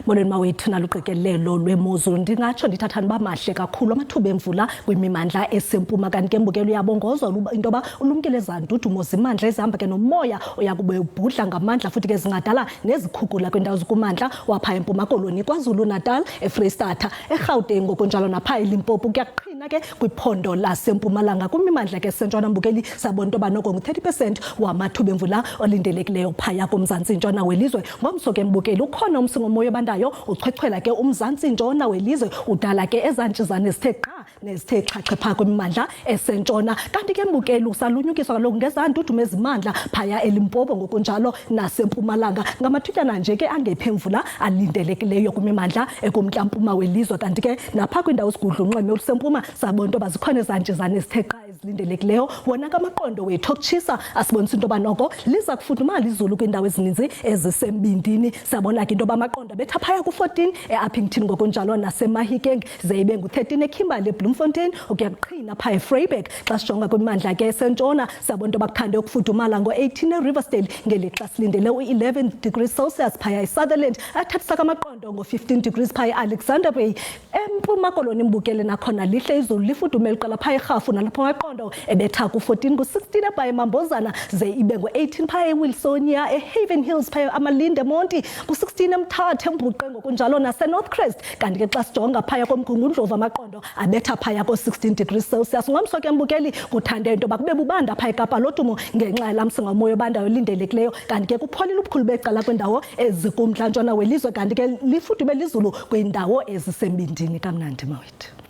Molweni mawethu, naluqikelelo lwemozulu. Ndingatsho ndithathani uba mahle kakhulu amathuba emvula kwimimandla esempuma. Kanti ke mbukelo, uyabongozwa into yoba ulumkele zandudumo zimandla ezihamba ke nomoya oyakube ubhudla ngamandla, futhi ke zingadala nezikhukula kwiindawo zikumandla wapha eMpuma Koloni, KwaZulu Natal, eFreyistata, eGauteng, ngokunjalo napha eLimpopo. Kuyaqhina ke kwiphondo laseMpumalanga. Kwimimandla ke sentshona, mbukeli, sabona into yoba noko ngu-30% wamathuba emvula olindelekileyo phaya kumzantsi ntshona welizwe. Ngomso ke mbukeli, ukhona umsi ngomoya obandayo uchwechwela ke umzantsi ntshona welizwe, udala ke ezantshizane ezithe qha nezithe xhaxhe phaa kwimimandla esentshona. Kanti ke mbukeli, usalunyukiswa kaloku ngezandudumo ezimandla phaya eLimpopo ngokunjalo naseMpumalanga. Ngamathutyana nje ke angephi emvula alindelekileyo kwimimandla ekumntla-mpuma welizwe. Kanti ke napha kwindawo sigudla unxweme olusempuma, sabona into yoba zikhona ezantshizane ezithe qha ezilindelekileyo. Wona ke amaqondo wethu okutshisa asibonisa into yoba noko liza kufudumala izulu kwiindawo ezininzi ezisembindini. Siyabona ke into yoba amaqondo abetha phaya ku-14 e-Upington ngokunjalo naseMahikeng, ze ibe ngu-13 eKimberley, eBloemfontein, ukuya kuqhina phaa eVryburg. Xa sijonga kwimimandla ke esentshona, siyabona into yoba kuthande ukufudumala ngo-18 eRiversdale, ngelixa silindele u-11 degrees Celsius phaya eSutherland. Athathisa kamaqondo ngo-15 degrees phaya eAlexander Bay. EMpuma Koloni mbukele, nakhona lihle izulu, lifudumele uqala phaya eRhafu, nalapho amaqondo ebetha ku-14, ku-16 eBhayi, eMambozana, ze ibe ngo-18 phaya eWilsonia, eHaven Hills, phaya Amalinde eMonti, ku-16 eMthatha, eMbuqe, ngokunjalo naseNorth Crest. Kanti ke xa sijonga phaya koMgungundlovu, amaqondo abetha phaya ko-16 degrees Celsius. Ngomso ke mbukeli, kuthande into yoba kube bubanda phaya eKapa Lodumo ngenxa yalaa msingamoya obandayo olindelekileyo. Kanti ke kupholile ubukhulu becala kwiindawo ezikumntla ntshona welizwe. Kanti ke lifudumele izulu kwiindawo ezisembindini. Kamnandi mawethu.